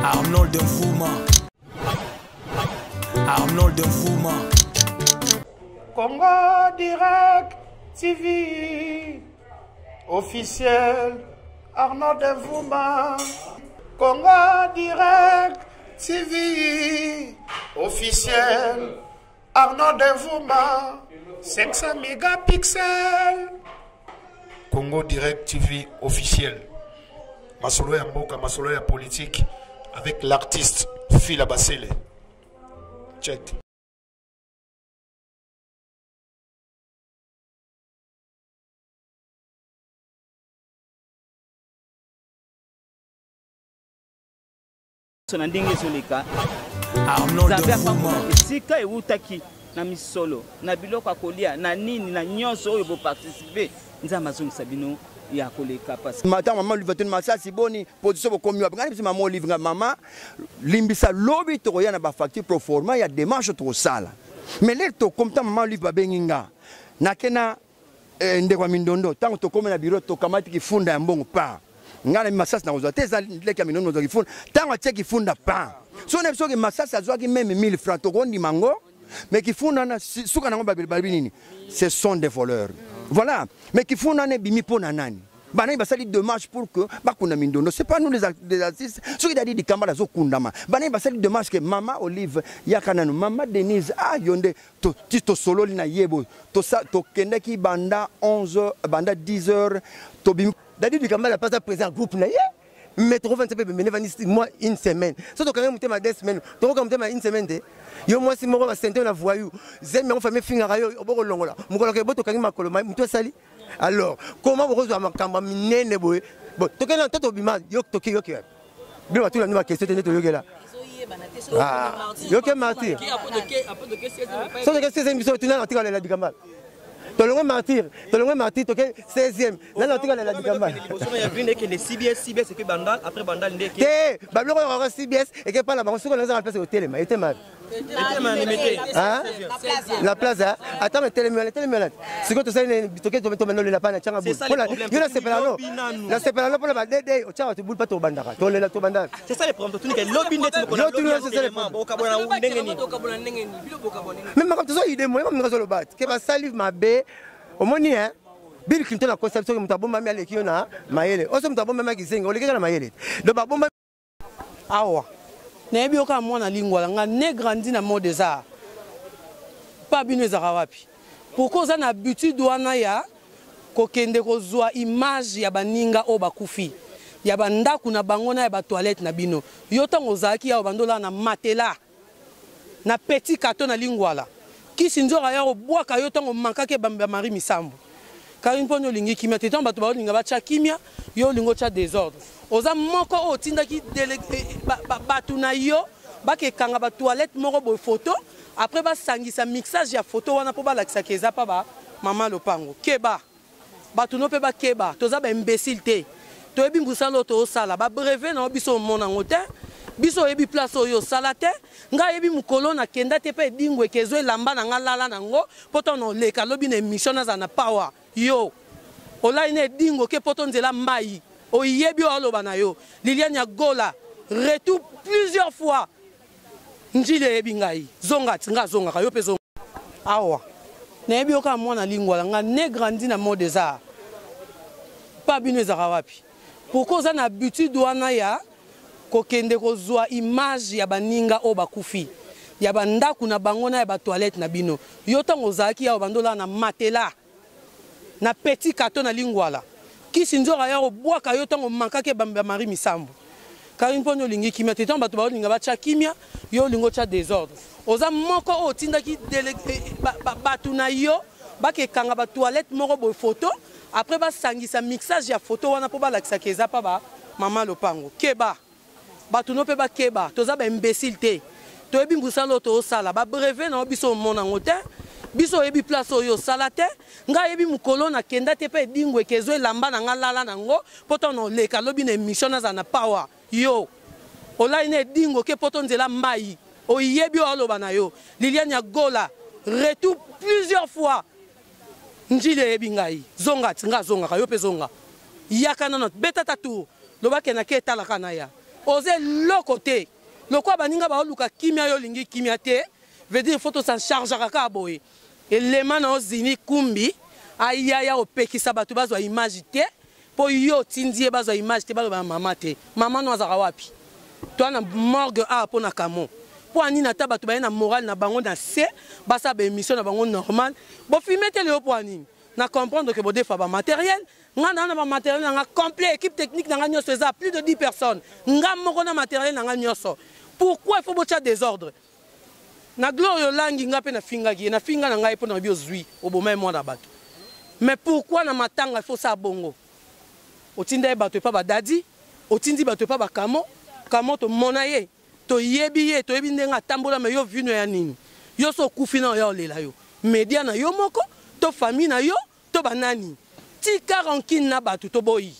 Arnold Mvuma. Arnold Mvuma. Congo Direct TV officiel Arnold Mvuma. Congo Direct TV officiel Arnold Mvuma 500 mégapixels. Congo Direct TV officiel. Masolo ya mboka, masolo ya politique avec l'artiste Phila Basele. Check. Na ndenge ezoleka Arnold Nzambe Mvuma. apambola esika ewutaki na misolo na biloko ya kolia na nini na nyonso oyo boparticipe, Nzambe azongisa bino ya koleka parce Mata mama Olive tuni masasi boni position bokomi wapi? Ngai biso mama Olive, ngai mama limbisa, lobi tokoya na bafacture proforma ya démarche tokosala. Mais lere tokomi ta mama Olive babengi nga nake na ndeko ya mindondo. Ntango tokomi na bureau, tokamati kifunda ya mbongo pa ngai na masasi nakozwa te, eza leki ya mindondo. Ozwa kifunda, ntango atie kifunda pa so na biso soki masasi azwaki même 1000 francs, tokondima ngo. Mais kifunda wana suka nango balobi nini? Ce sont des voleurs, voilà. Mais kifunda wana ebimi mpo na nani? Banani basali démarche pour que bakunda mindondo? C'est pas nous les artistes. Soki Dadi Dikambala azokundama, banani basali démarche ke mama Olive yaka nanu, mama Denise? Ah, yo nde ti tosololi na ye boye, tokendaki banda 11 heures, banda 10 heures tobimi. Dadi Dikambala aza président groupe na ye, mais tokovandisa mpe pembeni, evandisi moi une semaine. So tokangi motema 2 semaines, tokoka motema une semaine te. Yo mwasi moko basente na voyou, zemi yango famille efingaka yo, obokolongola mokolo ke bo tokangi makolo motu asali. Alors comment bokozwa makambo ya minene boye? Bon, tokende na to tobima yo toki yoki bino batuna bino baquestion te nde toyokela. Ah, yoke martyr so toke 16e, biso tuna na tikalela Dikambala. Tolongwe martyr, tolongwe martyr, toke 16e, nani atikalela Dikambala? Te, babiloko oyo kaka CBS eke pala bango. Soki olangizaka place kotelema etema na place, ata etelemi wana, etelemi wana. Sikoyo tosali, toke tomanda pa na tianga bule. Yo nasepela no, nasepela no mpona badede otiaka bato bule mpa tobandaka tolela tobandaka. Yo tuni nyonso, c'est le mais makambo toza ide moye maminga azoloba ke basali mabe. Omoni hein, Bill Clinton akosa biso, moto abombami aleki yo na mayele. Oso moto abombami akizenga oleki kaka na mayele, donc babombami. Awa nayebi yo kaka mwana Lingwala. Nga ne grandi na mode eza pa bino ezalaka wapi? Pourquoi oza na habitude wana ya kokende kozwa image ya baninga oyo bakufi, ya bandako na bango na ya batoilette na bino? Yo ntango ozalaki awa, bando olala na matelas na petit carton na Lingwala. Kisi nzoka ya kobwaka yo ntango omankaki ebambe ya Marie Misambo. Karine, mponi olingi kimia te? Ntango bato baolinga batya kimia, yo olingi otya désordre. Oza moko oyo otindaki bato na yo bakekanga batoilette moko boye photo, après basangisa mixage ya photo wana mpo balakisaka eza pa bamama lopango. Keba, bato no mpe bakeba, toza baimbécile te, toyebi mosala oyo toosala. Babrevet na yo biso omona yango te, biso oyebi place oyo osala te. Ngai ayebi mokolo nakenda te mpe edingo eke ezwa elamba na nga lala nango mpo ntango oleka lobi na émission nazala na power. Yo olai na edingo ke poto nzela mai, oyebi oyo aloba na yo. Liliane ya Gola retour plusieurs fois, Njili eyebi ngai. Zonga ti ngai azongaka, yo mpe zonga. Awa nayebi yo kaka mwana Lingwala. Nga ne grandi na mode eza pa bino ezalaka wapi? Pourquoi oza na habitude wana ya kokende kozwa image ya baninga oyo bakufi, ya bandako na bango na ya batoilette na bino? Yo ntango ozalaki awa, bando olala na matelas na petit carton na Lingwala. Kisi nzoka ya kobwaka yo ntango omankaki ebambe ya Marie Misambo. Karine, mponi olingi kimia te? Ntango bato baolinga batya kimia, yo olingi otya désordre. Oza moko oyo otindaki bato na yo bakekanga batoilette moko boye photo, après basangisa mixage ya photo wana mpo balakisaka eza pa bamama lopango. Keba, bato no mpe bakeba, toza baimbécile te, toyebi mosala oyo toosala. Babrevet na yo biso omona yango te, biso oyebi place oyo osala te. Ngai ayebi mokolo nakenda te mpe edingo eke ezwa elamba na nga lala nango mpo ntango oleka lobi na émission nazala na power. Yo olai na edingo ke poto nzela mai, oyebi oyo aloba na yo. Liliane ya Gola retour plusieurs fois, Njili eyebi ngai. Zonga ti ngai azongaka, yo mpe zonga, yaka nano beta ta tour, loba ke nake etalaka na ya. Oza eloko te. Lokola baninga baoluka kimia, yo olingi kimia te, veut dire faut tosan chargeaka kaka boye. Elema na ozini kumbi ayaya opekisa bato bazwa image te, mpo yo otindi ye bazwa image te, baloba na mama te. Mama no azalaka wapi? Toa na morgue awa mpo na kamo. Mpo anini ata bato baye na morale na bango na se, basala baémission na bango normal. Bofilme te lelo mpo anini? Na comprendre que bodefa ba matériel. Nga na na ba matériel na nga complet, équipe technique na nga nyonso eza plus de 10 personnes. Nga moko na matériel na nga nyonso. Pourquoi il faut botia désordre? Na Gloire Olangi nga pe na fingaki ye, na finga na ngai mpo na bio zui oboma ye mwana bato. Mais pourquoi na matanga il faut ça bongo? Otinda ye bato epa ba dadi, otindi bato epa ba kamo, kamo to mona ye, toyebi ye, toyebi ndenge atambola, mais yo vino ya nini? Yo so okufi na oya olela yo. Media na yo moko, to famille na yo, to banani. Tika rancune na bato toboyi.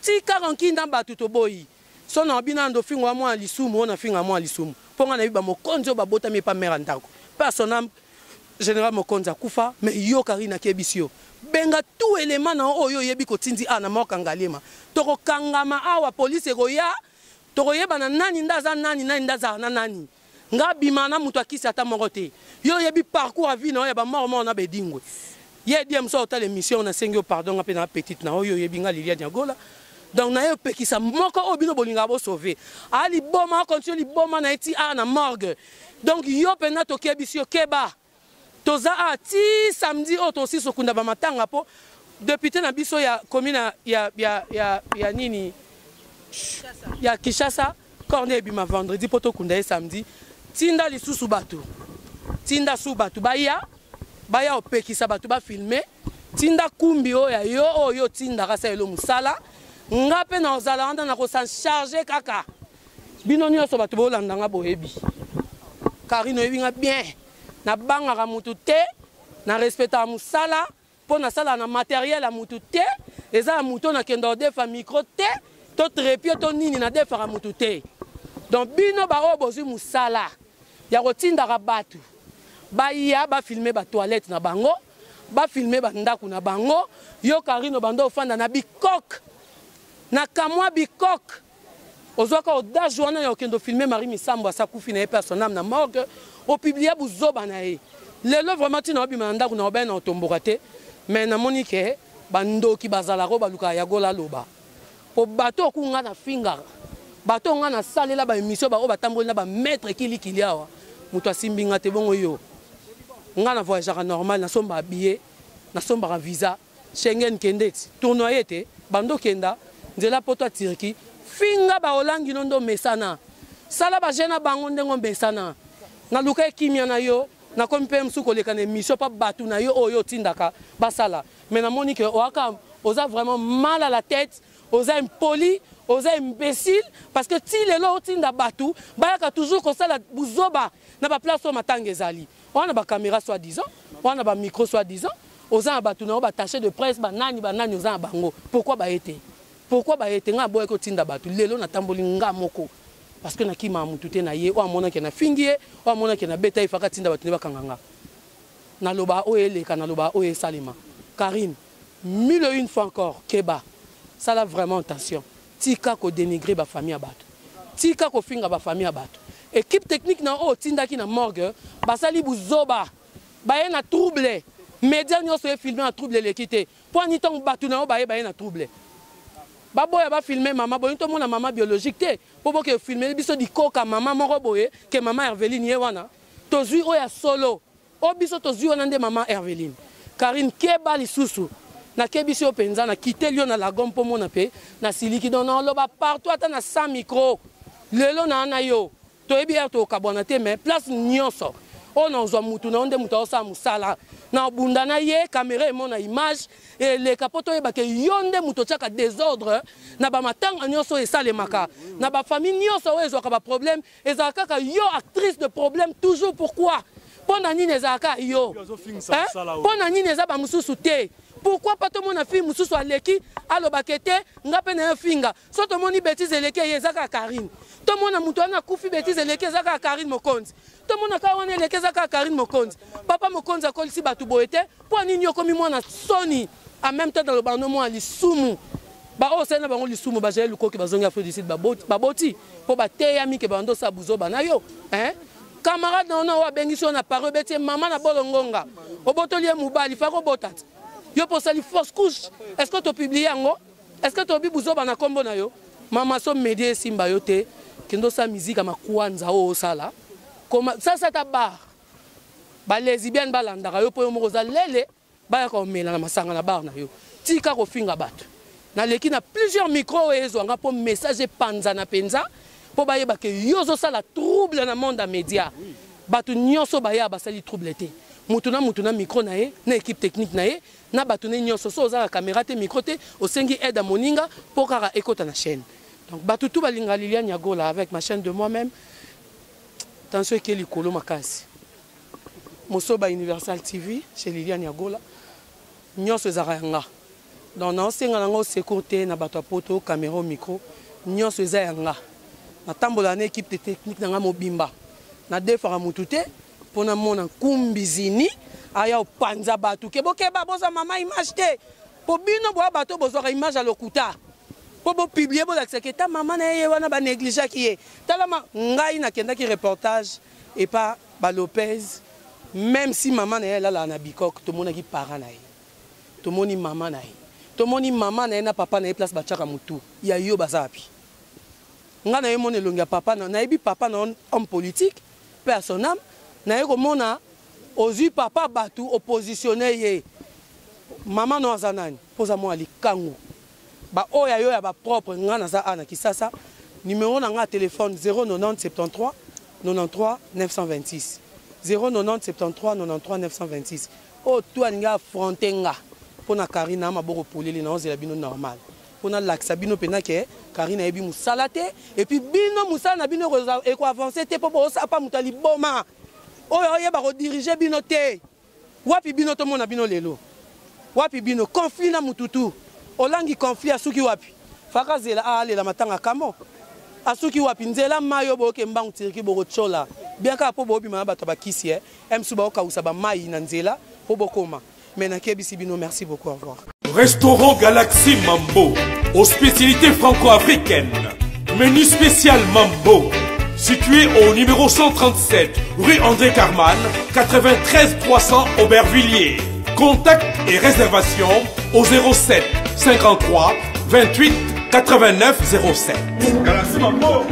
Tika rancune na bato toboyi. So na bina ndo fingo wa mwana lisumu, ona finga mwana lisumu. Mpo nga nayebi ba mokonzi oyo babotami epa mère ya ndako. Pe à son âme, général mokonzi akufa, mais yo Karine akebisi yo. Benga tout élément na oyo oyebi kotindi a na mort Ngaliema. Tokokangama awa, police ekoya, tokoyebana nani nda aza nani, nani nda azala na nani. Nga bima na moto akisi ata moko te. Yo oyebi parcours ya vie na oyo ya ba mort mort na bedingwe. Ye die moso otala émission na sengi yo pardon, nga pe na petite na oyo oyebi nga Liliane Yagola. Donc na ye pekisa moko oyo bino bolingaka bo sauver. A liboma, a continue liboma na ye ti a na morgue. Donc yo pena tokebisi yo keba. Toza a ti samedi oyo tosisi okunda ba matanga po député na biso ya commune ya, ya, ya, ya nini ya Kinshasa corne ebima vendredi po tokunda ye samedi. Tinda lisusu bato, tinda su bato baya, baya opekisa bato ba filmer. Tinda kumbi oyo ya yo oyo otindaka sa elo mosala. Nga pe na ozala wana na kosan charger kaka. Bino nyonso bato bolanda nga boyebi. Karine oyebi nga bien. Nabangaka mutu te, na respectaka mosala mpo nasala na matériel ya mutu te. Eza ya mutu oyo nakenda odefa micro te, to trépied to nini, nadefaka mutu te. Donc bino ba oyo bozwi mosala ya kotindaka bato baya ba filmer ba toilette na bango, ba filmer ba ndako na bango. Yo Karine obanda ofanda na bikok, na kamwa bikok, ozwaka audace wana ya okende ofilmer Marie Misambo asakufi na ye pe son âme na morgue, opublia buzoba na ye. Lelo vraiment tina obima na ndako na obena otomboka te, mais namoni ke bandoki bazalaka oyo balukaka ya gola loba. Po bato oyo nga na fingaka, bato oyo nga na salela ba émission ba oyo batamboli na ba maître kilikili awa, moto asimbi nga te. Bongo yo, nga na voyageaka normal, nasombaka billet, nasombaka visa Schengen, kende ti tournoyer te, bando kenda nzela poto ya Turquie, finga ba olangi no ndo mesana, sala ba jeune bango ndengo mesana. Naluka ekimia na yo, nakomi pe mosusu koleka na émission pa bato na yo oyo otindaka basala, mais namoni ke oaka oza vraiment mal à la tête, oza impoli, oza imbécile, parce que ti lelo otinda bato bayaka toujours kosala buzoba na ba place oyo matanga ezali. Wana ba caméra soi disant, wana ba micro soi disant, oza na bato na yo ba attaché de presse, ba nani, ba nani oza na bango. Pourquoi ba ete? Pourquoi ba ete? Nga boye kotinda bato. Lelo natamboli nga moko. Parce que nakima mutu te na ye, oyo amonaki na fingi ye, oyo amonaki na beta ye, faka tinda bato ne bakanga nga. Naloba oyo eleka, naloba oyo esalema. Karine, mille et une fois encore, keba. Sala vraiment attention. Tika ko dénigrer ba famille ya bato. Tika ko finga ba famille ya bato. Équipe technique na oyo otindaki na morgue, basali buzoba. Baye na trouble. Média nyonso e filmer na trouble eleki te. Po ani ntango bato na yo baye, baye na trouble. Baboya ba filmer mama, boye tomona mama biologique te. Po boke filmer biso dikoka mama moko boye ke mama Herveline ye wana. Tozwi oyo ya solo. O biso tozwi wana nde mama Herveline. Karine keba lisusu. Nakebisi yo penza, na kiteli yo na lagom po mona pe na siliki. Donc na loba partout ata na 100 micro. Lelo na na yo. Toyebi heure tokabwana te, mais place nyonso. Oyo na ozwa mutu na yo nde mutu aosala mosala. Na obunda na ye, caméra emona image, eleka po toyeba ke yo nde mutu otiaka désordre na ba matanga nyonso oyo esalemaka. Na ba famille nyonso oyo ezwaka ba problème, ezalaka kaka yo actrice de problème toujours. Pourquoi? Mpo na nini ezalaka yo? Hein? Mpo na nini eza ba mosusu te? Pourquoi pas tomona fille mosusu aleki alobaka ete nga mpe na yo finga? So tomoni bêtise eleki eye eza kaka Karine. Tomona moto wana akufi bêtise eleki eza kaka Karine Mokonzi. Tomona kaka wana eleki eza kaka Karine Mokonzi. Papa Mokonzi akolisi bato boye te. Mpo nini okomi mwana soni? En même temps naloba no mwana lisumu. Baoyo osali na bango lisumu bajaye lukoki bazongi Afrique du Sud baboti mpo bateyami ke bando osala buzoba na yo hein? Camarade na yo oyo abengisi yo na Paris obeti ye mama na bolongonga obotoli ye mobali fa kobota te yo mpo osali fausse couche. Est ce que topublie yango? Est ce que tobi buzoba na nkombo na yo? Mama so media esimba yo te, kende osala miziki ya makwanza oyo osala koma sasa ata bar balesibienne balandaka yo mpo yo moko oza lele bayaka komela na masanga na bar na yo. Tika kofinga bato. Naleki na plusieurs micro oyo ezwa nga mpo message epanzana mpenza mpo bayeba ke yo ozosala trouble na monde ya media. Bato nyonso baya basali trouble te, mutu na mutu na micro na ye na équipe technique na ye na bato ne nyonso. So oza na caméra te, micro te, osengi aide ya moninga mpo kaka ekota na chaîne. Donc bato tu balinga Liliane Yagola avec ma chaîne de moi-même. Tension eke likolo makasi. Mosoba Universal TV chez Liliane Yagola nyonso ezalaka ya nga. Donc naosenga nango secours te na bato ya poto, caméra, micro, nyonso eza ya nga. Natambolaka na équipe de technique na nga mobimba, nadefaka mutu te mpo namona nkumbizini aya opanza bato ke bokeba bozwa mama image te, mpo bino boya bato bozwaka image ya lokuta mpo bopublie bolakisaka eta mama na ye ye wana banegligeaki ye. Talama ngai nakendaki reportage epa ba Lopez, même si mama na ye alalaka na bikok, tomonaki parent na ye, tomoni mama na ye, tomoni mama na ye na papa na ye place batiaka motu ya yo baza wapi. Ngai na ye mona elongi ya papa na nayebi papa na homme politique mpe à son âme naye komona ozwi papa bato opositionne ye mama no aza nani mpo oza mwana likangu baoyo ya yo ya bapropre. Ngai naza a na Kisasa, numero na ngai ya telefone 090 73 93 926, 090 73 93 926. Oyo tu alingi affronte nga mpo na Karine na maboko polele, naozela bino normal mpo nalakisa bino mpenza ke Karine ayebi mosala te, et puis bino mosala na bino ekoavance te mpo boosala pa moto ya liboma oyo oyeba kodirige bino te. Wapi bino tomona bino lelo? Wapi bino? Conflit na mututu olangi conflit asuki wapi? Faka zela alela matanga kamo asuki wapi? Nzela mayo boyoke mbangu tiriki bokotyola bien kaka mpo boobima na bato ya bakisi eh msu baokausa bamai na nzela mpo bokoma mais nakebisi bino. Merci beaucoup, au revoir. Restaurant Galaxy Mambo, aux spécialités franco-africaines. Menu spécial Mambo, situé au numéro 137, rue André Carman, 93 300 Aubervilliers. Contact et réservation au 07 53 28 89 07. Galaxy Mambo,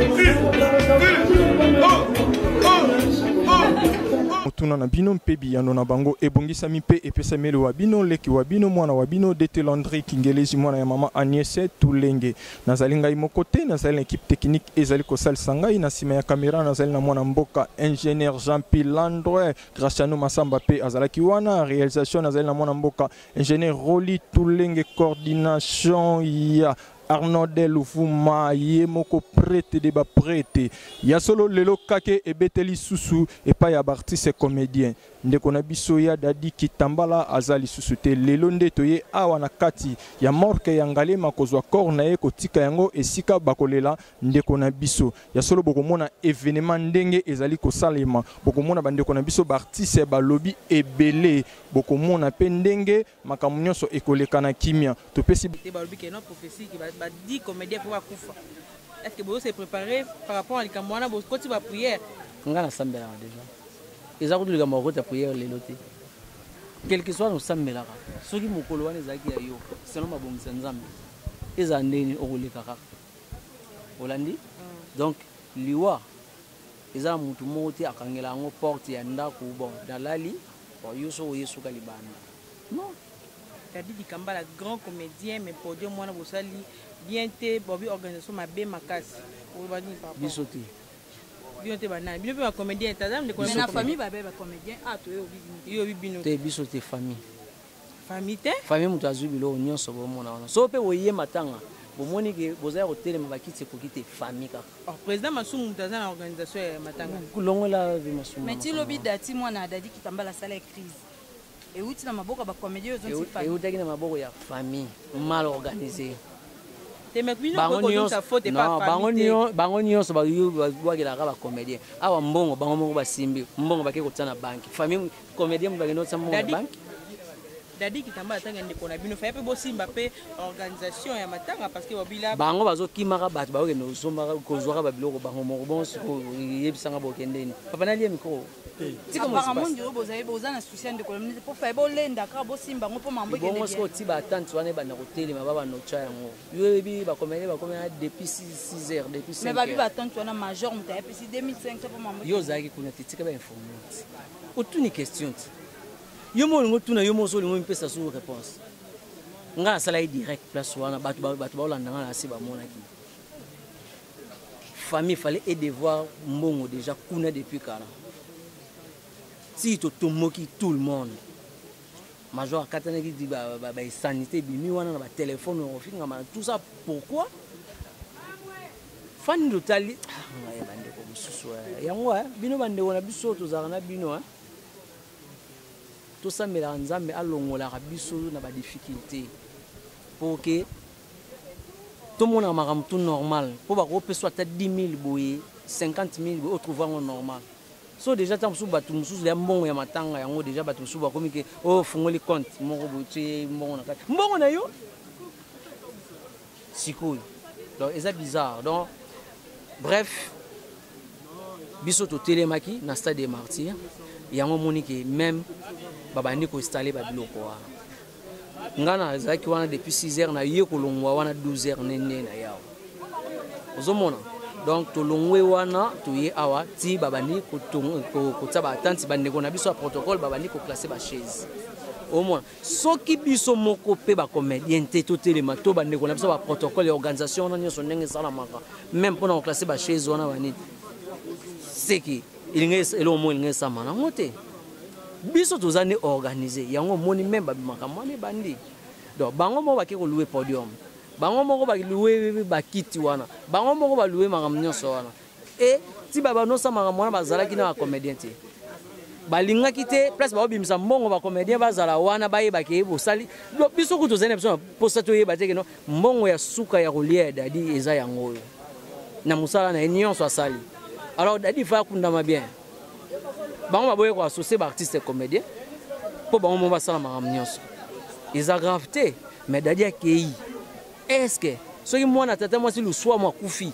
Motuna na bino mpe biyano na bango ebongisami mpe epesameli wa bino leki wa bino mwana wa bino DT Landry Kingelezi, mwana ya mama Agnès Tulenge. Nazali ngai moko te, nazali na équipe technique ezali kosalisa ngai na nsima ya kamera. Nazali na mwana mboka ingénieur Jean Pilandre Graciano Masamba mpe azalaki wana. Réalisation nazali na mwana mboka ingénieur Rolly Tulenge, coordination ya Arnaud Luvuma ye moko prêtre de ba prêtre ya solo. Lelo kake ebeteli susu epai ya baartiste comédien. Ndeko na biso ya Dadi Kitambala aza lisusu te. Lelo nde toye awa na kati ya morgue ya Ngalema kozwa corps na ye kotika yango esika bakolela ndeko na biso ya solo. Bokomona événement ndenge ezali kosalema, bokomona bandeko na biso baartiste balobi ebele, bokomona mpe ndenge makambo nyonso ekoleka na kimia. Topesi te balobi ke non, prophétie ke ba 10 comédien mpo bakufa. Est ce que bozo se préparer par rapport à likambo wana? Bokoti baprière? Nga nasambelaka déjà, eza kutu likambo ya kokota prière lelo te. Quelque soit nosambelaka, soki mokolo wana ezalaki ya yo selon mabongisa Nzambe, ezala ndeni okoleka kaka olandi. Donc liwa eza na motu moko te akangela yango porte ya ndako. Bon, nalali, bon, yo soki oye suka libanda, non. Dadi Dikambala, grand comédien, mais podium wana bosali bien te, bobi organisation mabe makasi. Oloba nini par rapport? Biso te. Bino te, banani? Bino mpe bacomédien taza ndeko. Mais na famille babe bacomédien, ah, toyobi bino. Yobi bino. Te, biso te, famille. Famille te. Famille moto azwi biloko nyonso bomona wana. So mpe boye matanga, bomoni ke boza ya kotelema, bakiti ekoki te, famille kaka. Oh, président Masumu moto aza na organisation ya matanga. Longola vi Masumu. Mais ti lobi dati mwana ya Dadi Kitambala asala crise euti na maboko ya bacomédien oyo ezonti famille. Eutaki na maboko ya famille mal organisé. Te, mais bino bokozongisa faute epa Non, bango famille te. Bango nyonso babwakelaka bacomédien awa mbongo, bango moko basimbi mbongo bake kotia na banque. Famille comédien moto bakende kotia mbongo na Dadi- banque. Dadi Kitambala atanga ndeko na bino, faye mpe bosimba mpe organisation ya matanga parce que babila bango bazokimaka bato bakokende kosombaka kozwaka babiloko bango moko. Bon, sikoyo yebisanga bokende nini? Papa, nalie micro, tika mo Apparemment espace. ndiro bozali boza na souci ya ndeko na bino te, mpo faye bolenda kaka bosimba yango mpo mambo ekende Bongo bien. sikoyo ti baatante wana ebanda kotelema, babanda otya yango, yo oyebi bakomele bakomela depuis 6 heures, depuis Mais 5 babi heures. Batante wana, major moto ayepesi 2500 mpo mambo. Yo ozalaki kuna te, tika bainforme ti otuni question ti yo mo olingi otuna, yo moso olingi omipesa su réponse. Ngai nasalaki direct place wana, bato bato baolanda ngai na se bamonaki famille fallait edevoir mbongo déjà kuna depuis kala. Ti totomboki, tout le monde, major akatanaki di baesanité ebimi wana na batelefone okofingama, tout ça. Pourquoi fani totali? Ah, ngai bandeko mosusu yango bino bandeko na biso tozalaka na bino, tosambelaka Nzambe alongolaka biso na badifficulté po ke tomonaka makambo tout normal, mpo bakopesa ata 10 000 boye, 50 000 boye, otrouve yango normal. So déjà ntango mosusu bato mosusu ya mbongo ya matanga yango, déjà bato mosusu bakomi ke oyo ofungoli compte moko boye, tie mbongo na kati, mbongo na yo sikoyo. Donc eza bizarre. Donc bref, biso totelemaki na stade des Martyrs yango, omoni ke même babandi koinstalle babiloko wana. Ngai nazalaki wana depuis 6 heures, naye kolongwa wana 12 heures nene na yawa ozomona. Donc tolongwe wana, toye awa ti babandi kotia baatante, bandeko na biso ya protocole babandi koclasser bachaise. Omona soki biso moko mpe bacomédien te totelema to bandeko na biso baprotocole ya organisation wana nyonso ndenge esalamaka, même mpona koclasser bachaise wana banini, seki elingi eloko moko elingi esama nango te. Biso toza nde organise yango, omoni même babimaka mwana ebandi. Donc bango moko bake kolouer podium, bango moko balouer bakiti wana, bango moko balouer makambo nyonso wana. E ti babanosa makambo wana, bazalaki na bacomédien te, balingaki te place baobimisa mbongo, bacomédien bazala wana, bayebaki bosali. Biso kutu tozali na biso na mposa toyeba te keno mbongo ya suka ya kolia ya Dadi eza yango oyo na mosala na ye nyonso asali. Alors Dadi fa akundama bien, bango baboye koassocier baartiste comédien mpo bango mo basala makambo nyonso, eza grave te. Mais Dadi akei, est ce que soki mwana tata mwasi luswamu akufi,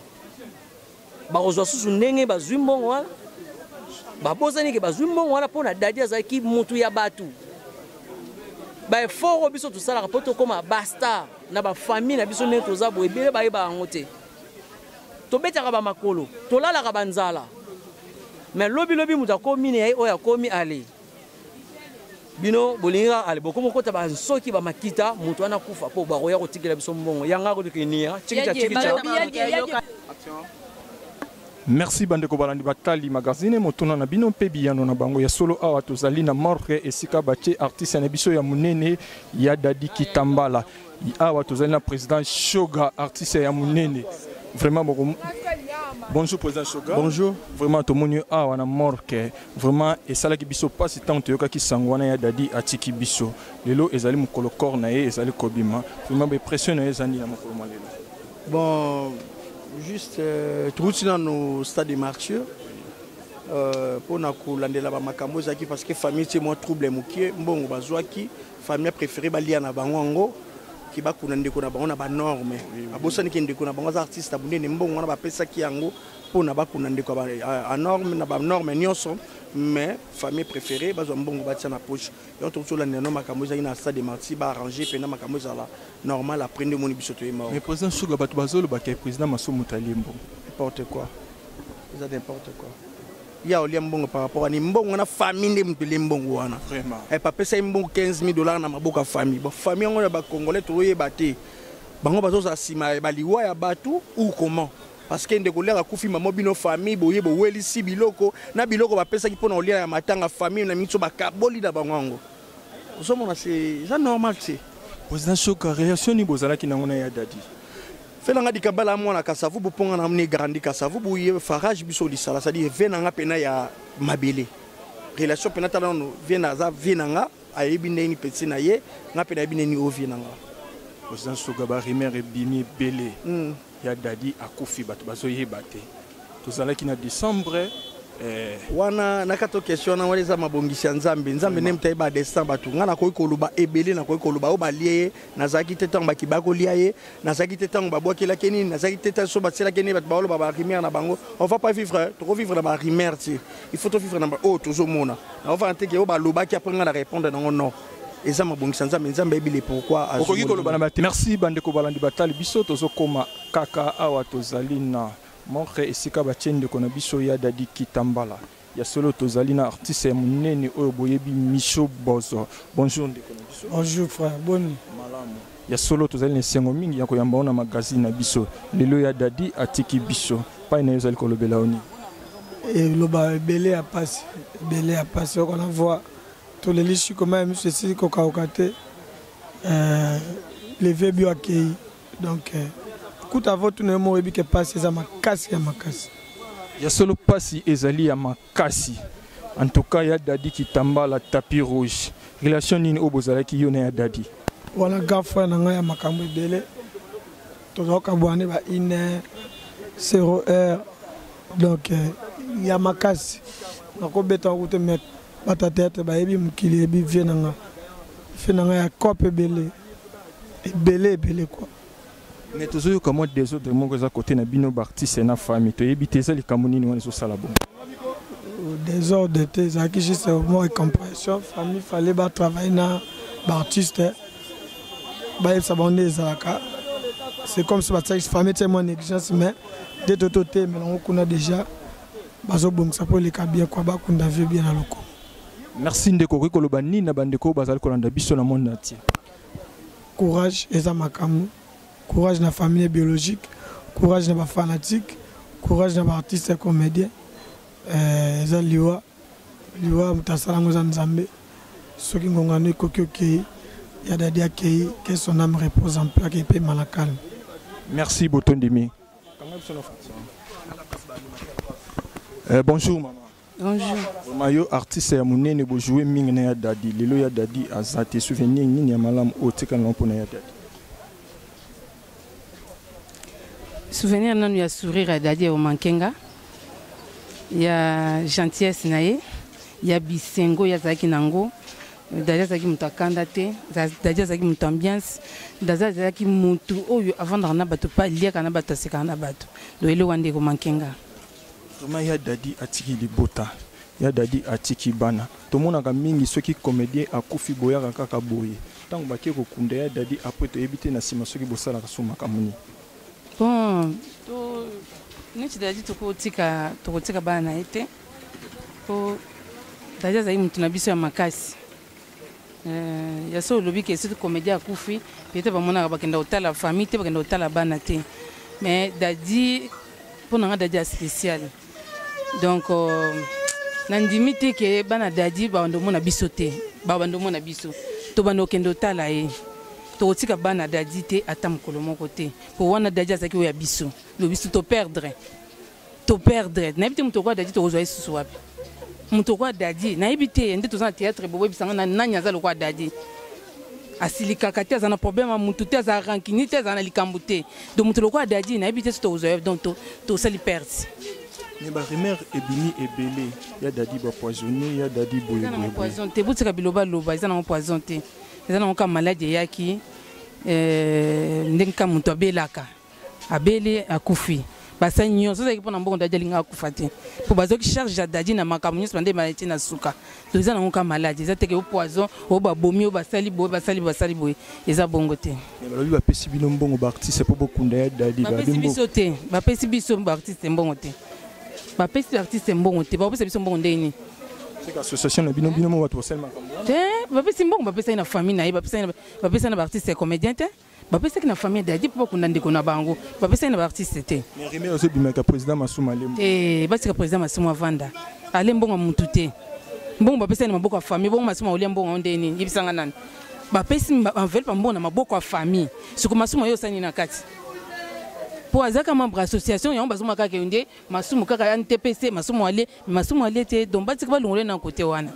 bakozwa susu ndenge bazwi mbongo wana? Babosani ke bazwi mbongo wana mpo na Dadi azalaki motu ya bato. Baeffort oyo biso tosalaka mpo tokóma bastar na bafamille na biso ndenge toza boye, ebele bayeba yango te. Tobetaka bamakolo, tolalaka banzala, mais lobilobi moto akómi na ye oyo akómi ale bino bolingi kaka ale bokomi okota bansoki bamakita, moto wana kufa mpo bakoya kotikela biso mbongo yanga akotokenia chikicha chikicha. Merci bandeko balandi batali magazine motuna na bino mpe biyano na bango ya solo. Awa tozali na morgue esika batie artiste na biso ya monene ya Dadi Kitambala. Awa tozali na président Shoga, artiste ya monene vraiment. Boko bonjour président Shoga. Bonjour. Vraiment tomoni awa na morgue, vraiment esalaki biso mpasi ntango toyokaki sango wana ya Dadi atiki biso. Lelo ezali mokolo corps na ye ezali kobima. Vraiment baimpression na ye ezali na mokolo mwa lelo? Bon, juste touti nano stade de Martyr mpona kolandela bamakambo ezalaki, parce que famille tie mwa trouble mokie. Mbongo bazwaki, famille préféré balia na bango yango, ki bakuna ndeko na bango na banorme. Babosaniki ndeko na bango aza artiste ya monene. Mbongo wana bapesaki yango mpona bakuna ndeko ya anorme na banorme nyonso, mais famille préféré bazwa mbongo batia na poche. Donc tokuti olandela no makambo ezalaki na stade de Martyr, baarrange mpena makambo ezala normal. Après nde omoni biso toyema. Mais président Suga, bato bazolobaka président Masumu tali mbongo. N'importe quoi, eza n'importe quoi. Ya olia mbongo par rapport ani mbongo wana? Famille nde moto elie mbongo wana. Vraiment. Bapesa ye mbongo 15 000 dollars na maboko ya famille. Bon, famille yango na bacongolais toyeba te, bango bazozala nsima ya baliwa ya bato ou comment? Parce que ndeko lere akufi, mama bino famille boye bowelisi biloko na biloko bapesaki mpona kolia ya matanga, famille na miso bakaboli na bango yango. Ozomona, c'est eza normal te. Président Shoka, réaction nini bozalaki nango na ya Dadi? Fe nanga dikabala mwana Kasavubu, mponga na mne grandi Kasavubu, ye farage biso lisala, c'est-à-dire ve nanga pena ya mabele relation pena. Tala nano vie na aza vie nanga, ayebi ndeni petit na ye, nga mpe nayebi ndeni o vie nanga. Président Suga, barumeur ebimi ebele. Ya Dadi akufi, bato bazoyeba te. Tozalaki na décembre. Eh. Wana na kato question wana wana eza mabongisi ya Nzambe. Nzambe nde moto ayeba destin bato. Nga nakoki koloba ebele, nakoki koloba oyo balie ye, nazalaki te ntango bakiba kolia ye, nazalaki te ntango babwakelaki ye nini, nazalaki te ntango so batielaki ye nini, bato baoloba ba rumeur na bango. On va pas vivre, toko vivre na ba rumeur te. Il faut to vivre na ba oyo tozomona. Nakovanda te ke oyo balobaki après nga na répondre nango non. Eza mabongisi ya Nzambe, Nzambe ayebi le pourquoi azwi Okoki koloba na ba merci bandeko balandi batali biso tozokoma kaka awa tozali na Montre esika batie ndeko na biso ya Dady Kitambala. Ya solo tozali na artiste ya munene oyo boyebi Micho Bozo. Bonjour ndeko na biso. Bonjour frère, boni? Malamu. Ya solo tozali na esengo mingi ya koyamba yo na magazine na biso. Lelo ya Dady atiki biso. Pai na yo ezali kolobela yo nini? Eloba ebele ya pasi, ebele ya pasi oko na voix toleli shiko mai miso esili kokauka te. Euh, le vieux bio akei donc euh, kuta avo tuna yo moko oyebi ke mpasi eza makasi ya makasi. Ya solo mpasi ezali ya makasi. En tout cas ya Dady Kitambala tapis rouge. Relation nini oyo bozalaki yo na ya Dady? Wana grand frère na ngai ya makambo ebele, tozalaka bwane ba 1 heure 0 heure donc euh, ya makasi nakobeta yango te mais bato ya théâtre bayebi mokili eyebi vie na nga vie na nga ya cope ebele ebele ebele quoi. Mais tozoyoka mwa desordre moko eza kote na bino baartiste na famille, toyebi te eza likambo nini wana ezosala bongo. Desordre te, ezalaki juste mwa incompréhension. Famille fallait batravaille na baartiste, bayebisa bango nde ezalaka. C'est comme si batiaki famille tie mwa négligence, mais nde tototemela yango kuna déjà bazobongisa mpo eleka bien quoi, bakunda vie bien na lokomo. Merci ndeko, okoki koloba nini na bandeko oyo bazali kolanda biso na monde entier? Courage eza makambo, courage na famille biologique, courage na bafanatique, courage na baartiste ya comédien. Euh, eza liwa, liwa moto asala yango eza Nzambe. Soki ngonga no ekoki okei, ya Dady akei, que son âme repose en paix, akei mpe na calme. Merci botondimi. Euh, bonjour maman. Bonjour. Vraiment yo artiste ya munene bo jouer mingi na ya Dady. Lelo ya Dady aza te souvenir nini ya malamu oyo tika na pona ya Dady. Souvenir nanu ya sourire ya Dady omanke nga ya gentillesse na ye ya bisengo ye azalaki nango. Dady azalaki moto akanda te, Dady azalaki moto ambiance, Dady azalaki moto oyo avandaka na bato mpe aliaka na bato, asekaka na bato. Donc eloko wana nde ekomanke nga. Vraiment ya Dady atiki libota, ya Dady atiki bana. Tomonaka mingi soki comedien akufi boyaka kaka boye. Tango bake kokunda ya Dady après toyebi te na sima soki bosalaka su makambo nini. Bon, to neti Dady tokotika tokotika bana na ye te. Po Dady azali mutu na biso ya makasi. Euh, ya so olobi ke soki comédien akufi peut-être bamonaka bakenda kotala famille te, bakenda kotala bana te. Mais Dady mpo na nga Dady ya spécial. Donc euh, nandimi te ke bana Dady babanda omona biso te, babanda omona biso tobanda kokende kotala ye. Tokotika bana Dady te ata mokolo moko te, po wana Dady azalaki oyo ya biso, lo biso to perdre. To perdre. Nayebi te moto okoya Dady tokozwa ye susu wapi? Moto okoya Dady, nayebi te nde toza na théâtre boboyebisa nga nani aza lokola Dady. Asilikaka te, aza na problème ya mutu te, aza rancunier te, aza na likambo te. Donc moto lokola Dady nayebi te soki tokozwa ye, donc tosali perte. Mais ba rumeur ebimi ebele ya Dady ba poisonné, ya Dady boye Eza nango boye boye. poison te, botika biloba loba, eza nango poison te. Eza nango kaka maladi eyaki, euh, ndenge kaka moto abelaka. Abeli akufi. Basali nyonso ezalaki mpo na mbongo, Dady alingaka akufa te. Mpo bazwaki charge ya Dady na makambo nyonso bande batie na suka. Donc eza nango kaka maladi, eza te ke o poison, o babomi, o basali boye, basali boye, basali boye. Eza bongo te. Mais balobi bapesi bino mbongo ba artiste mpo bokunda ya Dady, bapesi balobi biso te, bapesi biso ba artiste mbongo te. Bapesi ba artiste mbongo te, bakopesa biso mbongo ndenge nini? C'est association na bino, bino mo bato bosali makambo wana. Te, bapesi mbongo, bapesaki na famille na ye, bapesaki na ba artiste ya comédien te. Bapesaki na famille Dady mpo bakunda ndeko na bango, bapesaki na ba artiste te. Mais rumeur ezobimaka président Masumu alembo. Te, basika président Masumu avanda. Ale mbongo ya mutu te. Mbongo bapesaki na maboko ya famille, bongo Masumu aolia mbongo yango ndenge nini? Yebisanga nani? Bapesi enveloppe ya mbongo na maboko ya famille. Siko Masumu ayo osali nini na kati? Po azalaka membre ya association yango bazomona kaka nde Masumu kaka ya NTPC, Masumu alie, mais Masumu alie te, donc batika balongola ye na côté wana.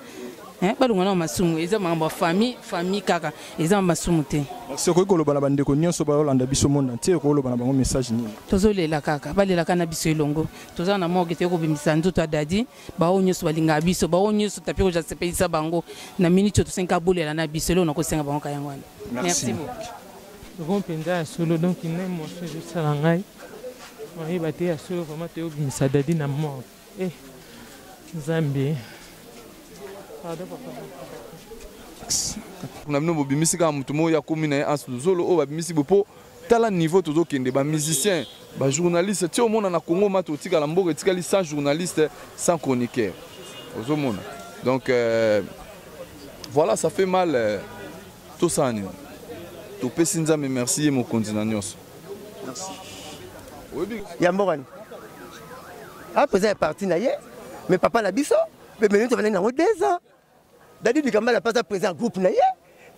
Balonga na masumu, eza makambo ya famille, famille kaka, eza masumu te. Merci. Okoki koloba na bandeko nyonso baolanda biso monde entier, okoki koloba na bango message nini? Tozolela kaka, balelaka na biso elongo. Toza na morgue, toyei kobimisa nzoto ya Dadi. Baoyo nyonso balingaka biso, baoyo nyonso Tapis Rouge asepelisa bango na minute oyo, tosengi bolela na biso. Eloko nakosenga bango ka yango wana. Merci beaucoup. Vraiment mpenza ya solo, donc na émotion ezosala ngai oyeba te. Ya solo vraiment, toyobimisa Dadi na morgue. Eh, Nzambe, pardon papa. Na bino bobimisi kaka motu moko ya komi na ye Anse Luzolo oyo babimisi bo mpo tala niveau tozokende, bamusicien, bajournaliste ti omona na Congo ma totikala mboka etikali sans journaliste, sans chroniqueur, ozomona. Donc voilà, ça fait mal. Tosala nini? Topesi Nzambe merci, ye mokonzi na nyonso. Ya mboka ni a président ya parti na ye, mais papa na biso bemene tofandaki nango 2 ans. Dadi Dikambala mpe aza président ya groupe na ye,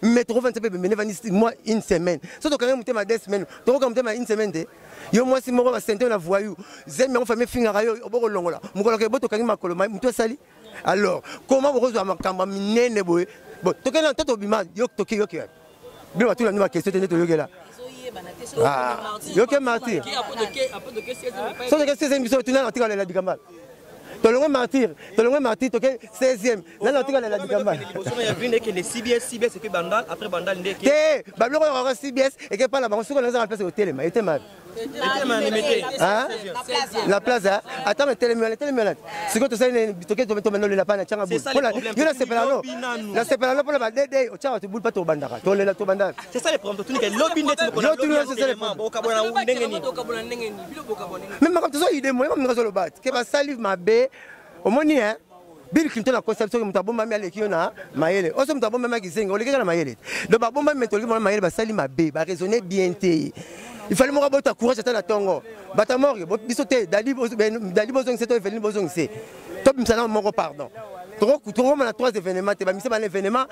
mais tokovandisa mpe bemene evandisi mwa une semaine. So tokangi motema 2 semaines, tokoka motema une semaine te. Yo mwasi moko basente na voyou, zemi yango famille efingaka yo, obokolongola mokolo ke bo tokangi makolo motu asali. Alors comment bokozwa makambo ya minene boye? Bon, tokende na to tobima yo, toke yoke bino batuna bino baquestion te nde toyokela. Ah, yoke martyr so toke 16e, biso tuna na tika lela Dikambala. Tolongwe martyr, tolongwe martyr, toke 16e, nani atika lela Dikambala te? Babiloko oyo kaka CBS eke pala bango soki nazaka place kotelema etema na place ata etelemi wana, etelemi wana. Sikoyo tosali, toke tomanolela pana tianga bulu yo. Nasepela no, nasepela no mpona badede otiaka bato bulu mpa tobandaka tolela tobandaka. C'est ça le problème. Totunike lobi ndeti Yo tuni c'est ça le problème. Bokabona ndenge nini? Mais makambo tozo ide moye maminga azoloba te ke basali mabe. Omoni hein, Bill Clinton akosa biso ke moto abombami aleki yo na mayele. Oso moto abombami akizenga, oleki kaka na mayele te. Donc babombami, mais toleki bango na mayele. Basali mabe, baraisonne bien te. Il fallait moko abota courage ata na ntongo. Bato ya morgue biso te. Dali bozongise to Eveline bozongise, tobimisa na moko, pardon. Tokoma na trois événements te, bamisa bana événement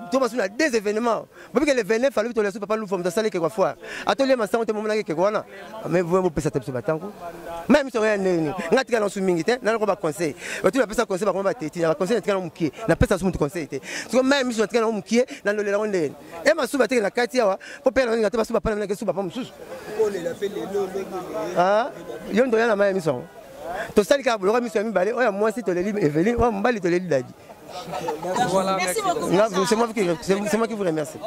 to basu na deux événements. Bobike le 29 alobi tolesu papa Lufa, moto asali ekeko foire, atolia masango te, momonaki ekeko wana. Mais bopesa te biso batango me miso ya ndenge nini? Nga tika na su mingi te, naloko baconseil bato bapesa conseil, bakoma bateti na baconseil. Natika na mokie, napesa su moto conseil te. Siko me miso natika na mokie, nalolela ngo ndenge e masusu bateke na kati awa mpo pere nalinga te basusu bapana minake su bapa mosusu. Yo ndoya na mai ya miso yango, tosali kaka boloko miso ya mibale, oyo ya mwasi toleli Eveline, oyo ya mobali toleli Dadi. Voilà, merci beaucoup. C'est moi qui vous remercie.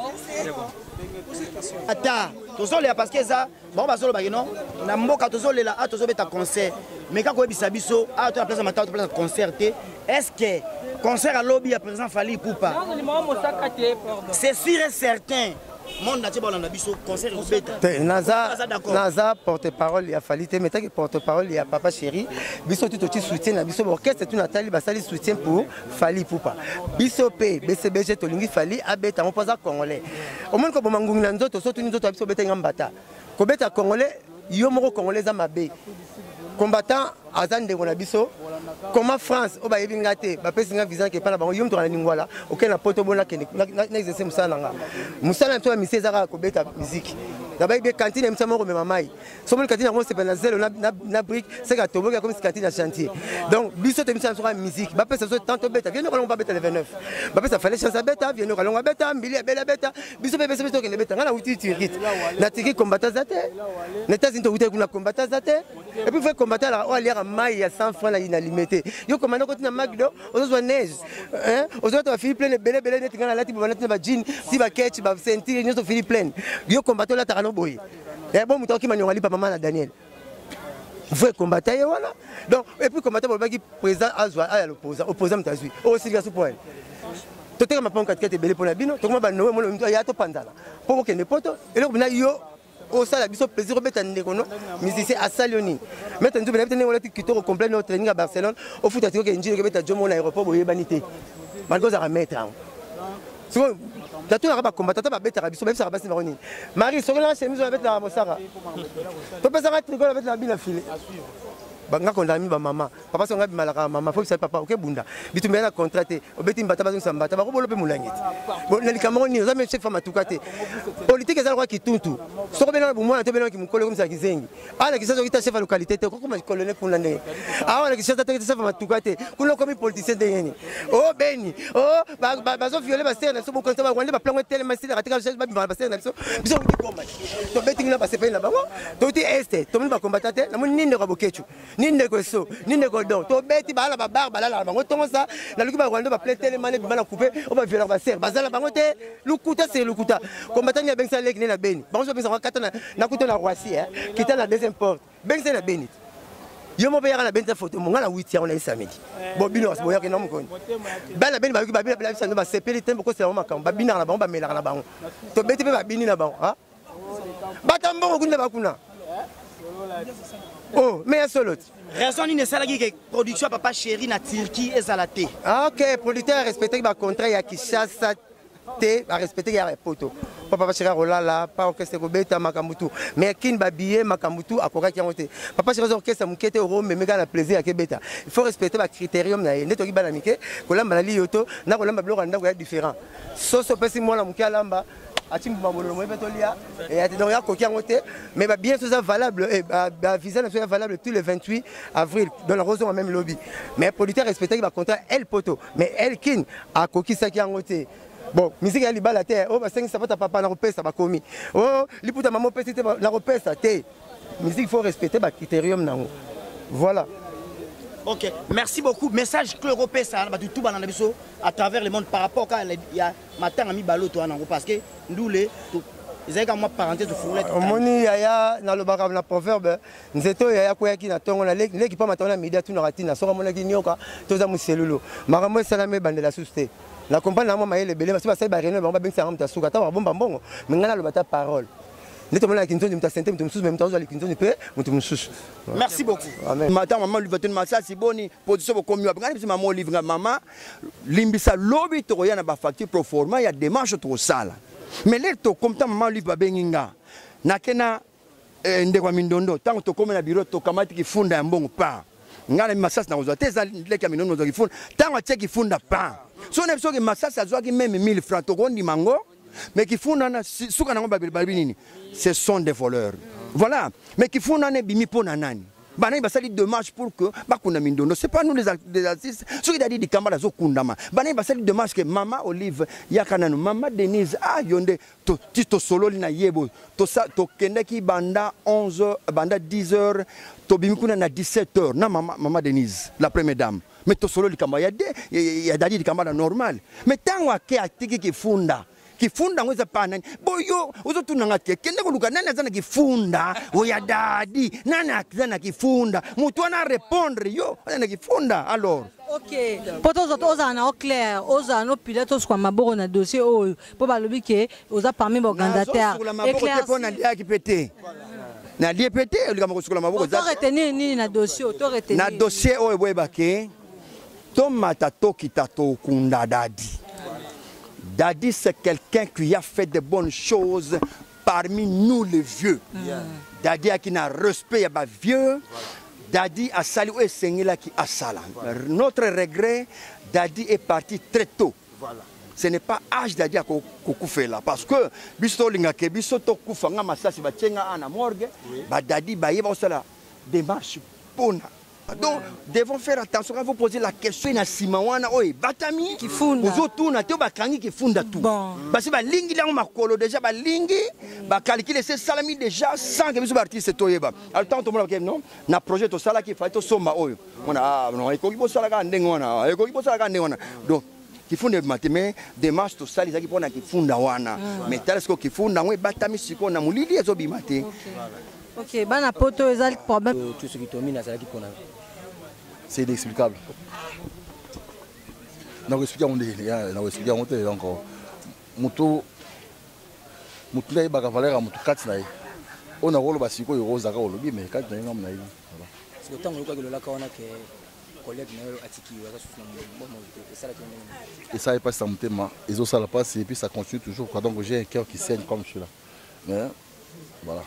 Ata tozolela parce que eza bango bazolobaki non na mboka tozolela a tozobeta concert, mais kaka koyebisa biso a to na place ya matala, to place ya concert te. Est ce que concert alobi ya président Fally Ipupa, c'est sûr et certain, monde entier balanda biso, concert ekobeta? Te, naza porte parole ya Fally te, mais taki porte parole ya papa chéri. Biso tu toti soutien na biso baorchestre tu natali basali soutien pour Fally Ipupa. Biso mpe BCBG tolingi Fally abeta yango mpo aza congolais. Omoni koboma ngungi na nzoto, so tuni nzoto ya biso obetenga mbata kobeta congolais, yo moko congolais eza mabe. Combattant aza ndeko na biso. Comment France oyo bayebi nga te, bapesi nga visa ke epai na bango? Yo moto na lingwala, okende na poto bona, kende na exerce mosala na nga. Mosala na biso ya misi eza kaka kobeta miziki. Nabayebi be cantine ya misa moko komema mai, somoni cantine yango osepela na zelo na brique seka toboki akomisi cantine ya chantier. Donc biso toyebisa biso kaka musique, bapesa biso tant tobeta. Viens Kalongo babeta le 29, bapesa Fally chance abeta. Viens Kalongo abeta, mbili abele abeta, biso mpe pesa biso tokende beta. Ngai nauti Turquie, na Turquie combattant aza te, na États-Unis towutaki kuna combattant aza te. Et puis vrai combattant alaka oyo aliaka mai ya 100 franc na limete. Yo commando koti na Macdo, ozozwa neige, ozolata bafili pleine ebele ebele neti ngai nalati boye, nalati na bajean si baketch baceinture nyonso fili pleine. Yo combattant olataka no boye bo moto akokima niongo alipa mama na Daniel. Vrai combattant ye wana. Donc et puis combattant bolobaki président azwa aya l'opposant, opposant moto azwi osilika su point. Toteka mapango katikati ebele mpo na bino, tokoma banoe mono ya topanzana mpo bokende poto. Eloko bina yo osala biso plaisir obeta ndeko no musicien asali yo nini? Maître Nzube, nayebi te ndenge olati kitoko complet no training ya Barcelone, ofuta tikoke njini okebeta jomo na aéroport, boyebani te malgré ozalaka maître yango. Sikoyo Natunaka bakomba tata babetaka biso, bayebisaka basi bango nini? Marie, soki chemise oyo abetelaka mosaka, topesaka tricot abetelaka bina file. Nga kondami bamama papa songa bimalaka mama fo bisa papa oke bunda bitumba ya na contrat te, obeti mbata bazongisa mbata bakobolo mpe molangi te na likambo yango nini oza meme chef ya matuka te. Politike eza lokola kituntu, soki obelaka bomwana te obelaka kimokolo ekomisa kizengi. Awa na Kinshasa okita chef ya localité te, okokoma colonel kuna ndenge. Awa na Kinshasa te chef ya matuka te, kuna okomi politicien ndenge nini? O beni o bazoviole basere na biso, bokonisa barwandais baplango etelema esilaka te, babimaka basere na biso. Biso outi Goma, tobeti kuna basepeli na bango, touti este tomoni bakombata te, namoni ni ndeko ya Bokecu ni ndeko Eso ni ndeko Don, tobeti baala babar balalaka bango ntongo sa naluki barwandais baple telema ne bima na coupe oyo baviolaka basere bazala bango te. Lukuta se lukuta. Combattant ni abengisa leki ne na Beni, bango so babengisa kata na kuta na Roissy, kita na deuxième porte, bengisa na Beni. Yo moko mpe yaka na Beni ta photo monga na 8 yango na ye samedi bo bino boyaki na mokoni bana Beni bayoki babina bisa no basepeli te, bokosela bango makambo babinaka na bango, bamelaka na bango, tobeti mpe babini na bango bata mbongo kuna bakuna. Oh, mais ya solo ti raison nini esalaki ke production ya Papa Chéri na Turquie ezala te? Ah, ok, producteur arespectaki bacontrat ya Kinshasa te, barespectaki ya poto po Papa Chéri akolala pa orchestre kobeta makambo tu, mais kini babillet makambo tu akokaki yango te. Papa Chéri aza orchestre moke te, okomeme kaka na plaisir akebeta. Il faut respecter bacritérium na ye nde toki bana mike kolamba na liyo to na kolamba biloko ya ndako ya différent. Soso opesi mwana moke alamba, ati mbuma bololo moye mpe tolia eya te. Donc yakoki yango te, mais babillet so eza valable, bavisa na biso eza valable tous le 28 avril, donc nakozonga même lobi. Mais producteur respectaki bacontrat el poto, mais el kin akokisaki yango te. Bon, musique ya libala te oyo basengi sapata papa nakopesa, bakomi o liputa mama opesi te nakopesa te. Musique faut respecter bacritérium nango, voilà. Ok, merci beaucoup. Message clé opesa bato tu balanda biso à travers le monde par rapport ka ya matanga mibale oyo toza nango, parce que ndule ezalaki ka mwa parenthèse tofungola. Omoni yaya, nalobaka na proverbe nzete oyo yaya akweyaki na ntongo na leki mpo matango na midi atunaka ntina soki amonaki nyoka toza moselulu. Makambo esalami ebandela susu te na comprendre na mwa mayele ebele basi basali baréunion bango babengisaka moto asuka ata bakobomba mbongo, me ngai naloba ta parole nde tomonaka kinzonzi moto asente moto mosusu, me moto azozwa likinzonzi mpe moto mosusu. Merci beaucoup. Mata mama Olive tuni masasi boni position bokomi wapi? Ngai biso mama Olive nga mama limbisa lobi tokoya na bafacture proforma ya démarche tokosala. Mais lere tokomi ta mama Olive babengi nga nake na ndeko ya mindondo. Ntango tokomi na biro, tokamati kifunda ya mbongo pa ngai na masasi nakozwa te, eza leki ya mindondo ozwa kifunda. Ntango atie kifunda pa so na biso soki masasi azwaki meme 1000 francs tokondima yango, mais kifunda na suka nango balobi nini? Ce sont des voleurs, voilà. Mais kifunda wana ebimi mpo na nani? Banani basali démarche pour que bakunda mindondo? C'est pas nous les artistes. Soki Dadi Dikamba nazokundama, banani basali démarche ke mama Olive yaka nanu, mama Denise, ah yo nde ti tosololi na ye boye, tokendaki banda 11 heures, banda 10 heures tobimi kuna na 17 heures na mama, mama Denise la première dame. Mais tosololi likambo ya de ya Dadi Dikamba na normal, mais ntango ake atiki kifunda. Kifunda yango eza pa nani? Boyo ozotunanga te, kende koluka nani aza na kifunda oya Dadi, nani aza na kifunda, motu wana répondre yo aza na kifunda alors. Ok, mpo tozala na o clair, ozala no pilote, osuka maboko na dossier oyo mpo balobi ke oza parmi baorganisateur. Nazosukola maboko te mpo naliaki mpe te, nalie mpe te. Likambo kosukola maboko to retenir nini na dossier oyo? To retenir na dossier oyo, boyeba ke tomata tokita tokunda Dadi. Dadi, c'est quelqu'un qui a fait de bonnes choses parmi nous les vieux. Dadi aki na respect ya bavieux. Dadi asali oyo esengelaki asala. Notre regret, Dadi est parti très tôt. Ce n'est pas âge Dadi akokufela, parce que biso tolingaka biso tokufa nga masasi batie nga a na morgue, badadi baye bakosala démarche mpona. Donc devons faire attention quand vous posez la question na nsima wana oyo ebatami ozotuna te, bakangi kifunda tu basi balingi yango makolo déjà, balingi bacalcule ese esalami déjà sans ke biso baartiste toyeba. Alors ntango tomona ke non, na projet tosalaki fai tosomba oyo mona, ah non, ekoki bosala kaka ndenge wana, ekoki bosala kaka ndenge wana. Donc kifunda ebima te, mais démarche tosali ezalaki mpona kifunda wana. Mais tala sikoyo kifunda yango ebatami sikoyo na molili, ezobima te. Ok, bana poto eza problème. Tout ce qui tomi nazalaki mpona. C'est inexplicable. Nakoexplike yango ndenge nakoexplike yango te. Donc moto motu nde ayebaka valeur ya motu kati na ye. Oyo nakoloba sikoyo, ozalaka olobi, mais kati na ye ngambo na yebi. Siko ntango oyokaki lolaka wana ke Collègue na yo atiki yo, aza susu na bomoi te, esalaki yo ndenge nini? Esali mpasi na motema, ezosala mpasi et puis ça continue toujours quoi. Donc j'ai un cœur qui saigne comme celui-là, mais voilà.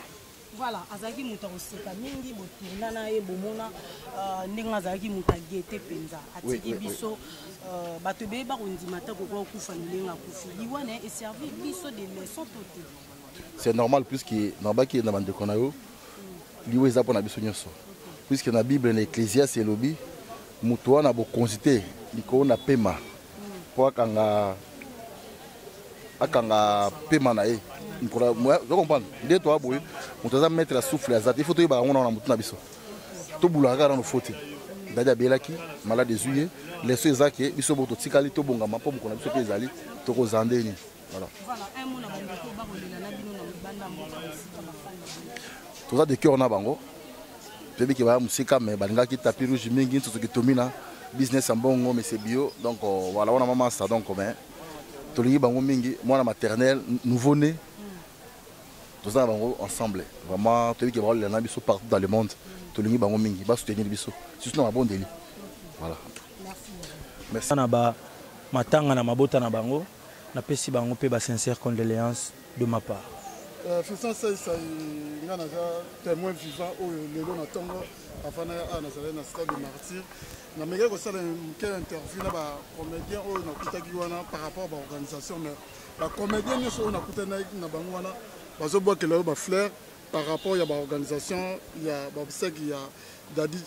Voilà, azalaki moto ya koseka mingi, botourna na ye, bomona ndenge azalaki moto agete mpenza. Atiki biso bato ebele bakondima ata kokoka kokufa ndenge akufi. Liwa na ye eservi biso de leçon to te? C'est normal, puisque nabaki na bandeko na yo, liwa eza mpona biso nyonso, puisque na Bible, na Ecclésiaste, elobi moto wana bokonzi te likolo na pema mpo akanga pema na ye. Ozo comprendre nde toa boye, moto aza maître ya souffle aza te. Il faut toyebaka yango na motu na biso, tobulaka kaka nano fo te. Dadi abelaki malade, ezwi ye leso, eza ke biso bo totikali tobongama mpo mokolo na biso mpe ezali, tokozala ndeni. Voilà. Toza de cœur na bango, toyebi ke baya mosika, mais balingaki tapis rouge mingi, nsosoki tomina business ya mbongo, mais c'est bio. Donc voilà, wana mama sa. Donc mais tolingi bango mingi, mwana maternelle, nouveau né, toza na bango ensemble. Vraiment, toyebi ke baolela na biso partout dans le monde. Tolingi bango mingi, basoutenir biso surtout na mabondeli. Voilà, merci. Na ba matanga na mabota na bango, napesi bango mpe ba sincère condoléance de ma part. Fiston Saisai, nga naza témoin vivant oyo lelo na ntongo avant naya awa, nazalaki na stade de Martyr, namekaki kosala moke interview na bacomédien oyo nakutaki wana par rapport à baorganisation. Mais bacomédien nyonso oyo nakutanaki na bango wana bazobwakela yo bafleur par rapport ya baorganisation ya baobsèque ya Dadi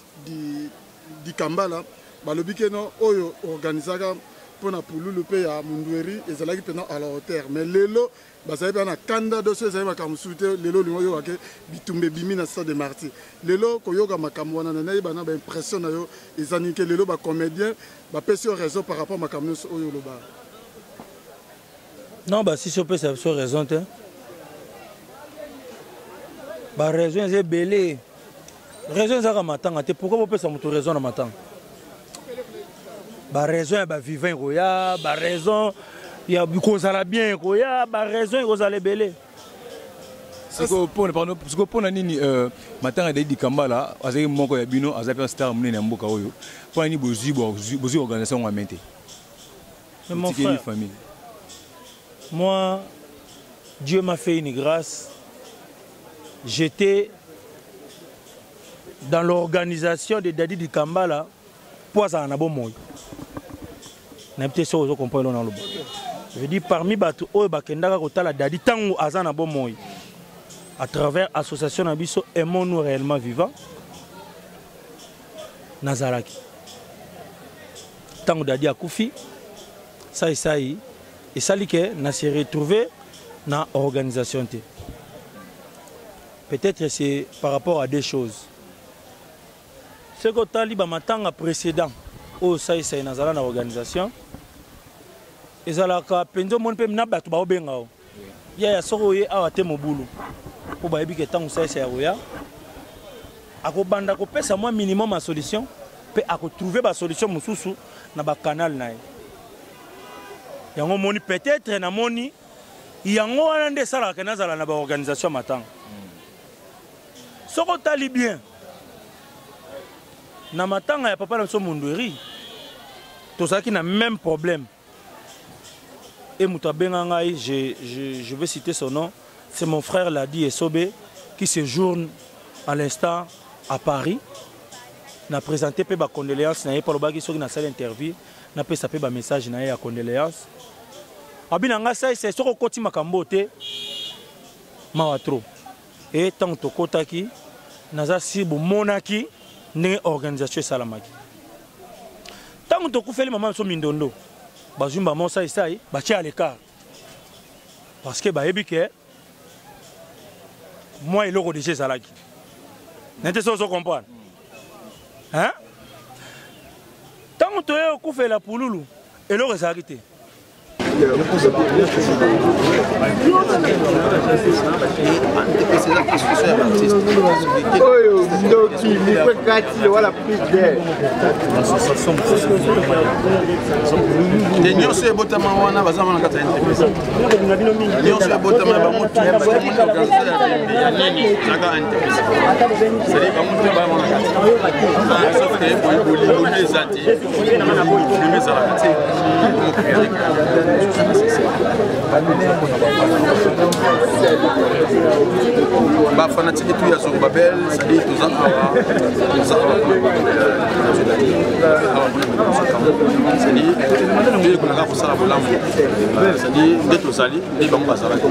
Dikambala. Balobi keno oyo organisaka mpo na pululu mpe ya Mundueri ezalaki mpena à la hauteur, mais lelo bazali mpe na kanda doso, ezali makambo mosusu te. Lelo olingi oyoka ke bitumba ebimi na stade de Martyr. Lelo koyoka makambo wana, na nayeba na baimpression na yo eza nini, ke lelo bacomédien bapesi yo raison par rapport makambo nyonso oyo olobaka? Non, basisi opesa biso raison te. Baraison eza ebele, raison ezaka matanga te. Pourquoi bopesa moto raison na matanga? Baraison ya bavivant ekoya, baraison ya kozala bien ekoya, baraison ekozala ebele. Sikoyo mpona nini matanga Dadi Dikambala, azalaki moko ya bino, aza mpe star monene ya mboka oyo, mpona nini bozwi organisation yango ame te? Mais mon frère, famille. Moi, Dieu m'a fait une grâce. J'étais dans l'organisation de Dadi Dikambala po azala na bomoi. Nayebi te soki ozo comprendre na loba. Je dis, parmi bato oyo bakendaka kotala Dadi ntango aza na bomoi, à travers association na biso Aimons-nous réellement vivant, nazalaki. Ntango Dadi akufi, saisai esali ke na se retrouver na organisation te. Peut-être c'est par rapport à deux choses. Soki otali bamatanga précédent oyo saisai nazala na organisation, ezalaka mpenza omoni mpe na bato baobenga o yaya, soki oye awa te mobulu, mpo bayebi ke ntango saisai akoya, akobanda kopesa mwa minimum ya solution mpe akotrouve basolution mosusu na bakanal na ye. Yango omoni, peut-être namoni yango wana nde esalaka ke nazala na baorganisation ya matanga. Soki otali bien na matanga ya papa na biso Mundueri, tozalaki na même problème et moto abenga ngai, je vais citer son nom, c'est mon frère Ladi Esobe qui séjourne à l'instant à Paris. Na présenté mpe bacondoléance na ye, mpo alobaki soki nasali interview, napesa mpe bamessage na ye ya condoléance. Abi na ngai, saise, soki okoti makambo te, mawa trop. E ntango tokɔtaki, naza si bomonaki ndenge organisation esalamaki. Ntango tokufeli mama biso Mindondo, bazwi mbama osaisai, batie à l'écart parce que bayebi ke mwa eloko deja ezalaki na te. So ozo comprendre, hein? Ntango toye okufela pululu, eloko ezalaki te. Oyo ndoki mikwe kati wala pide. Te nyonso ebotama wana baza wana kati ya entreprise nyonso ebotama ya bango ya nini ezaka entreprise cetadi bango te baa wana kati sauf ke bolingo nde eza te filme ezalaka te. Bafanatike tu ya Zorobabel, cetadi toza awa, toza awa mpona cetadi toyekolaka kosala bolamu, cetadi nde tozali nde bango bazalaki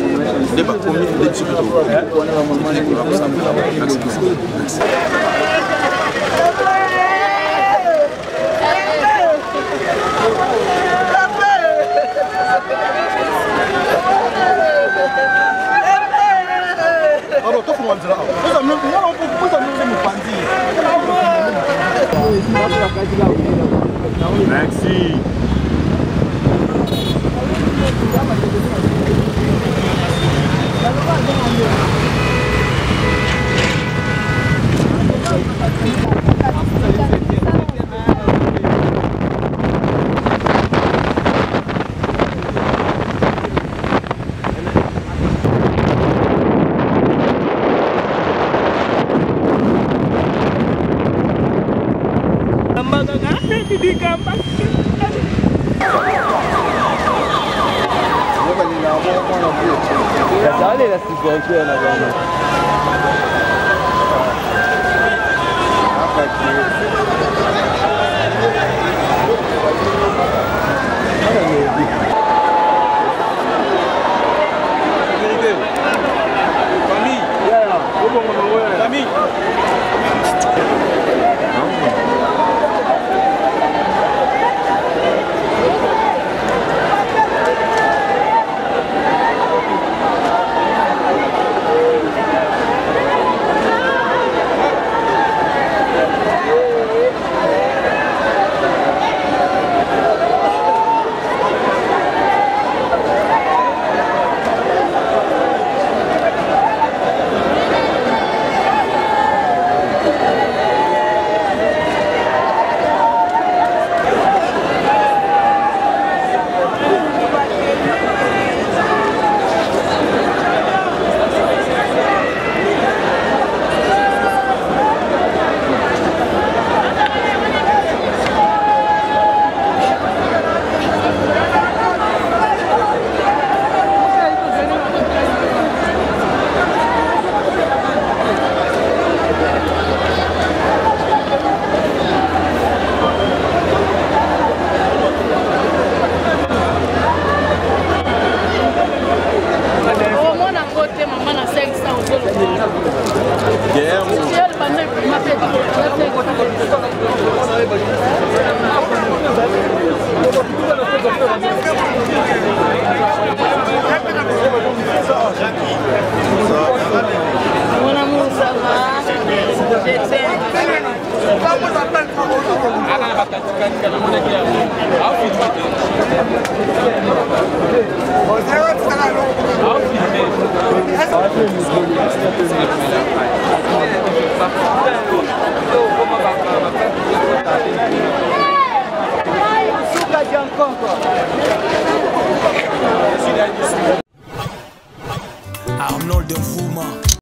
nde bakomi nde biso mpe toyekolaka kosala bolamu. Merci. Alors, tofunga nzela awa. Oza mopanzi. Merci. Azalela supporter na bango. Famille. Famille. Omona ngo te mama na 500 ozoloba. Mon amour, ça va? Je t'aime.